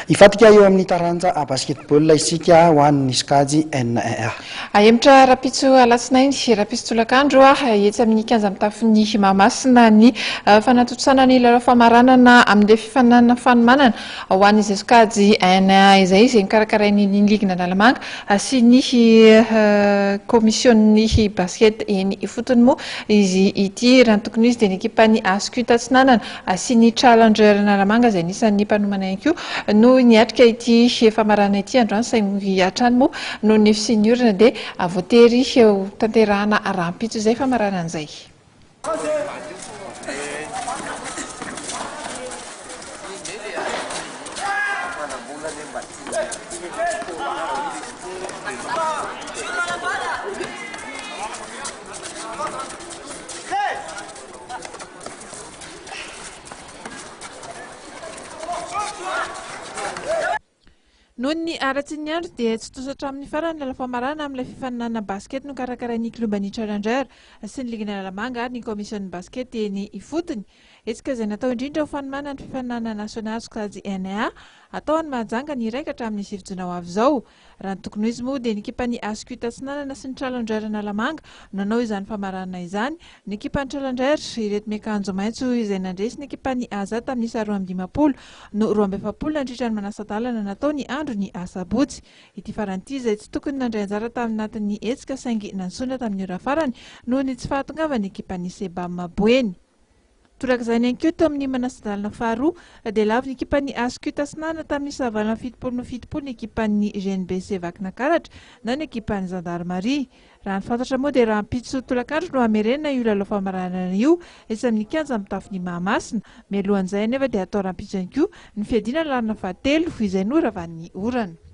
Hifantoka eo amin'ny taranja basketball isika ho an'ny sokajy N1A. Ahemotra rahampitso alatsinainy, rahampitso tolakandro, etsy amin'ny kianja mitafon'i Mahamasina ny fanatontosana ny lalao famaranana amin'ilay fifaninanana fanomanana ho an'izay sokajy N1 izay, izay nokarakarain'ny ligin'Analamanga sy ny kaomisionin'ny basket eny ifotony moa izy ity. Raha ny tokony ho izy dia ny ekipan'ny Ascut Atsinanana sy ny Challenger Analamanga izay anisan'ny mpanomana ihany koa no niatrika ity famaranana ity androany saingy hatrany moa noho ny fisian'ny orana dia voatery ho tanterahana rahampitso izay famaranana izay. Noho ny haratsian'ny andro dia tsy tontosa hatramin'ny farany ny lalao famaranana amin'ilay fifaninanana basket nokarakarain'ny klioban'ny Challenger sy ny ligin'Analamanga ary ny kaomisionin'ny basket eny ifotony. Hetsika izay natao indrindra ho fanomanana ny fifaninanana nasionaly sokajy NA atao any Mahajanga ny iray ka hatramin'ny sivy jona ho avy izao. Raha ny tokony ho izy moa dia ny ekipan'ny Ascut Atsinanana sy ny Challenger Analamanga no nanao izany famaranana izany. Ny ekipan'ny Challenger, ireto miakanjo maitso izay nandresy ny ekipan'ny Aza tamin'ny isa 52 no 42 nandritra ny manasa-dalana natao ny andron'ny asabotsy. Ity farany ity izay tsy tokony nandray anjara taminatin'ny hetsika saingy nantsoina tamin'ny ora farany noho ny tsy fahatongavan'ny ekipan'ny Sebam Boeny. Torak'izany ihany koa teo amin'ny manasa-dalana faharoa dia lavo ny ekipan'ny Ascut Atsinanana tamin'ny isa 78 no 70 ny ekipan'ny GNBC Vakinakaratra na ny ekipan'ny zandarimaria. Raha ny fantatra moa dia rahampitso tolakandro no hamerenana io lalao famaranana io etsy amin'ny kianja mitafon'i Mahamasina. Mialohan'izay anefa dia hatao rahampitso ihany koa ny fiadiana ny laharana fahatelo izay noravan'ny orana.